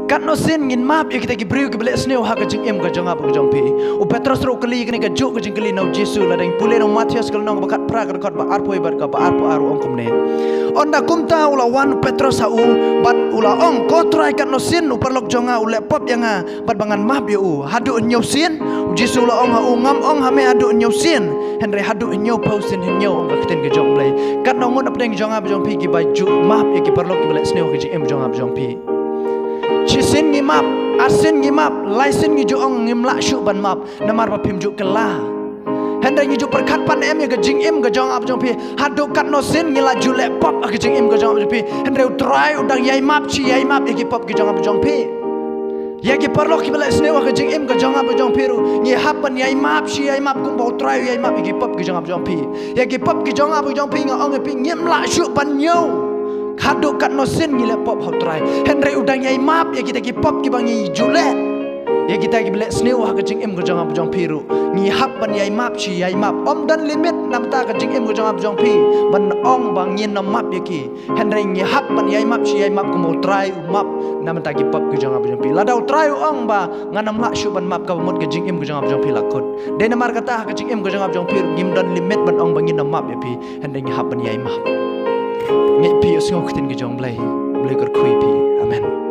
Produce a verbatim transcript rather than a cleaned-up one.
Katno sien ngin map ïa kita ki briew kiba leh sniew ha ka jingim ka jong nga bad ka jong phi? U Petros ruh u kylli kane kajuh ka jingkylli na u Jisu, lada ngi pule na u Mathaios ka lynnong ba khatphra ka dkhot ba arphew bad kaba arphew ar, u ong kumne. Ynda kumta u la wan u Petros ha u bad u la ong, Ko Trai, katno sien u paralok jong nga u leh pop ïa nga bad ba ngan map ïa u? Haduh hynñiew sien? U Jisu u la ong ha u, Ngam ong ha me haduh hynñiew sien, hynrei haduh hynñiewphew sien hynñiew, ong ka ktien ka jong U Blei. Katno ngut na pdeng jong nga bad jong phi kiba ju map ïa ki paralok kiba leh sniew ha ka jingim jong nga bad jong phi? Shisien ngi map, arsien ngi map, laisien ngi ju ong ngim lah shuh ban map, namar ba phim ju kylla. Hynrei ngi ju pyrkhat pat ne em ïa ka jingim ka jong nga bad jong phi, haduh katno sien ngi la ju leh pop ha ka jingim ka jong nga bad jong phi? Hynrei U Trai u dang ïai map shi ïai map ïa ki pop ki jong nga bad jong phi. Ïa ki paralok kiba leh sniew ha ka jingim ka jong nga bad jong phi ruh ngi hap ban ïai map shi ïai map kumba U Trai u ïai map ïa ki pop ki jong nga bad jong phi. Ïa ki pop ki jong nga bad jong phi nga ong ïa phi, ngim lah shuh ban ñiew haduh katno sien ngi leh pop ha U Trai. Hynrei u dang ïai map ïa kita ki pop kiba ngi ju leh. Ïa kita kiba leh sniew ha ka jingim ka jong nga bad jong phi ruh ngi hap ban ïai map shi ïai map. Ym don limit na bynta ka jingim ka jong nga bad jong phi ban ong ba ngin ym map ïa ki. Hynrei ngi hap ban ïai map shi ïai map kumba U Trai u map na bynta ki pop ki jong nga bad jong phi. Lada U Trai u ong ba ngan ym lah shuh ban map, kaba mut ka jingim ka jong nga bad jong phi la kut. Dei namar kata ha ka jingim ka jong nga bad jong phi ruh ngim don limit ban ong ba ngin ym map ïa phi. Hynrei ngi hap ban ïai map. Ngeit phi ïohsngew ktien ka jong U Blei. U Blei kyrkhu ïa phi. Amen.